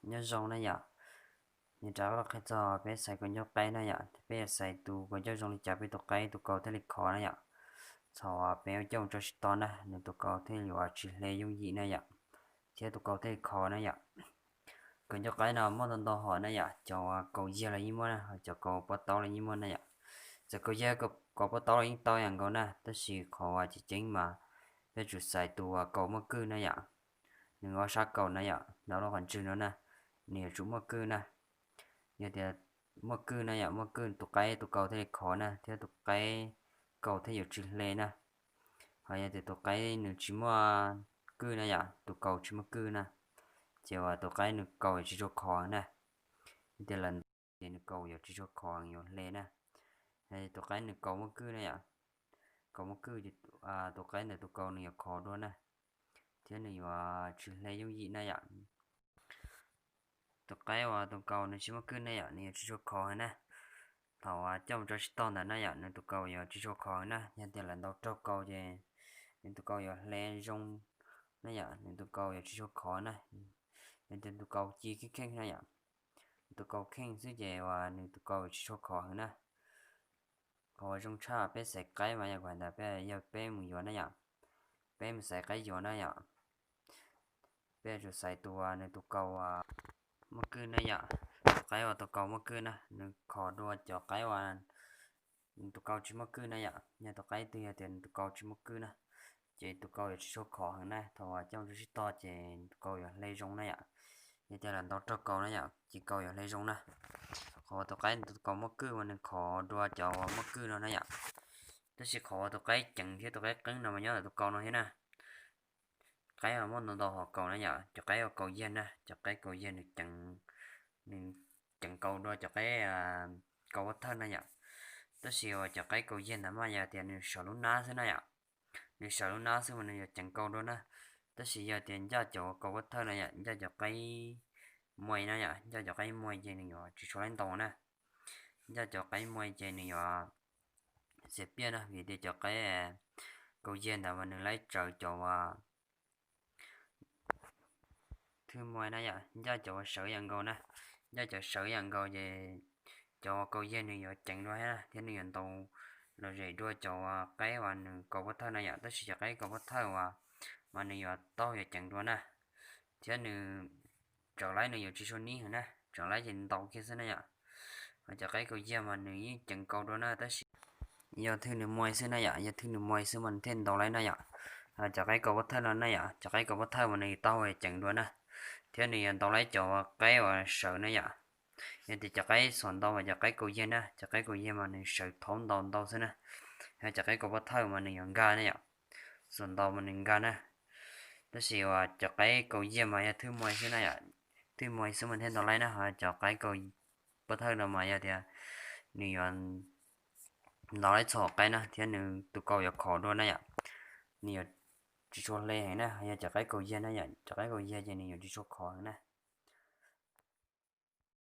Nyob zoo na yom, nws rov qab los qhia txog peb xaiv kaus ncauj qaib na yom, peb yuav xaiv tus kaus ncauj zoo li cas peb tus qaib tus kaus thiaj li khov na yom. Thaum peb ua coj mus rau sib tog na, nws tus kaus thiaj yuav tsis hle yooj yim na yom, thiab tus kaus thiaj li khov na yom. Kaus ncauj qaib no muaj ntau ntau hom na yom, cov kaus yiag los yeej muaj na, cov kaus pob taub los yeej muaj na yom. Txawm kaus yiag kaus pob taub los yeej tau ib yam nkaus na, tab sis qhov uas tseem ceeb mas peb tsum xaiv tus kaus muaj kwj na yom. Nws ob sab kaus na yom, nov lub qhov ntswg no na, nws yuav tsum muaj kwj na. Yog tias muaj kwj na yom, muaj kwj tus qaib tus kaus thiaj li khov na, thiab tus qaib kaus thiaj yuav tsis hle na. Ho yog tias tus qaib nws tsis muaj kwj na yom, tus kaus tsis muaj kwj na, ces uas tus qaib nws kaus yuav tsis tshua khov na. Yog tias lawv ntaus ces nws kaus yuav tsis tshua khov, yuav hle na. Tus qaib nws kaus muaj kwj na yom, kaus muaj kwj ces tus qaib ntawm tus kaus nws yuav khov dua na, thiab nws yuav tsis hle yooj yim na yom. Tus qaib uas tus kaus nws tsis muaj kwj na yom, nws yuav tsis tshua khov heev na. Thaum uas coj mus rau sib tog ntawd na yom, nws tus kaus yuav tsis tshua khov heev na. Yog tias lawv ntaus raug kaus ces nws tus kaus yuav hle zoo na yom, nws tus kaus yuav tsis tshua khov na. Yog tias tus kaus ci kheej kheej na yom, tus kaus kheej xwb ces uas nws tus kaus yuav tsis tshua khov heev na. Qhov uas zoo tshaj peb xaiv qaib mas yog kuv hais ntawd, peb yog peb mus yuav na yom, peb mus xaiv qaib yuav na yom, peb yuav tsum xaiv tus uas nws tus kaus muaj kwj na yom. Tus qaib uas tus kaus muaj kwj na, nws khov dua cov qaib uas nws tus kaus tsis muaj kwj na yom. Yog tus qaib twg yog tias nws tus kaus tsis muaj kwj na, ces tus kaus yuav tsis tshua khov heev na. Thaum uas coj mus rau sib tog ces tus kaus yuav hle zoo na yom. Yog tias lawv ntaus raug kaus na yom, ces kaus yuav hle zoo na. Qhov uas tus qaib tus kaus muaj kwj mas nws khov dua cov uas muaj kwj no na yom. Tab sis qhov uas tus qaib ceev thiab tus qaib qeeb no mas nyob ntawm tus kaus no thiab na. Qaib uas muaj ntau ntau hom kaus na yom, cov qaib uas kaus yiag na, cov qaib kaus yiag nws ceev, nws ceev kaus dua cov qaib kaus pov thawj na yom. Tab sis uas cov qaib kaus yiag ntawd mas yog tias nws sawv lub nab xwb na yom, nws sawv lub nab xwb mas nws yuav ceev kaus dua na. Tab sis yog tias ncaj cov kaus pov thawj na yom, ncaj cov qaib muaj na yom, ncaj cov qaib muaj ces nws yuav tsis tshua laib ntaus na. Ncaj cov qaib muaj ces nws yuav xiam piaj na, vim tias cov qaib kaus yiag ntawd mas nws laib tsawv cov uas thwj muaj na yom, ncaj cov uas sawv ib yam nkaus na, ncaj cov sawv ib yam nkaus ces cov uas kaus yiag nws yuav ceev dua thiab na, thiab nws yuav ntaus lom zem dua cov uas qaib uas nws kaus pov thawj na yom. Tab sis cov qaib kaus pov thawj uas mas nws yuav taug yuav ceev dua na, thiab nws tsawv laib nws yuav tsis tshua nib heev na, tsawv laib ces ntaus kiag xwb na yom. Ho cov qaib kaus yiag mas nws yeej ceev kaus dua na, tab sis yog thwj nws muaj xwb na yom, yog thwj nws muaj xwb mas nws thiaj ntaus laib na yom. Cov qaib kaus pov thawj no na yom, cov qaib kaus pov thawj mas nws taug ceev dua na, thiab nws yuav ntaus laib cov qaib uas sawv na yom. Yog tias cov qaib xuas ntau mas cov qaib kaus yiag na, cov qaib kaus yiag mas nws sawv thaub ntaus ntau xwb na. Yog cov qaib kaus pov thawj mas nws yuav nkag na yom, xuas ntau mas nws nkag na. Tab sis uas cov qaib kaus yiag mas yog thwj muaj xwb na yom, thwj muaj xwb mas thiaj ntaus laib na. Ho cov qaib kaus pov thawj no mas yog tias nws yuav ntaus laib txhua qaib na, thiab nws tus kaus yuav khov dua na yom, nws yuav tsis tshua hle heev na. Yog cov qaib kaus yiag na yom, cov qaib kaus yiag ces nws yuav tsis tshua khov heev na.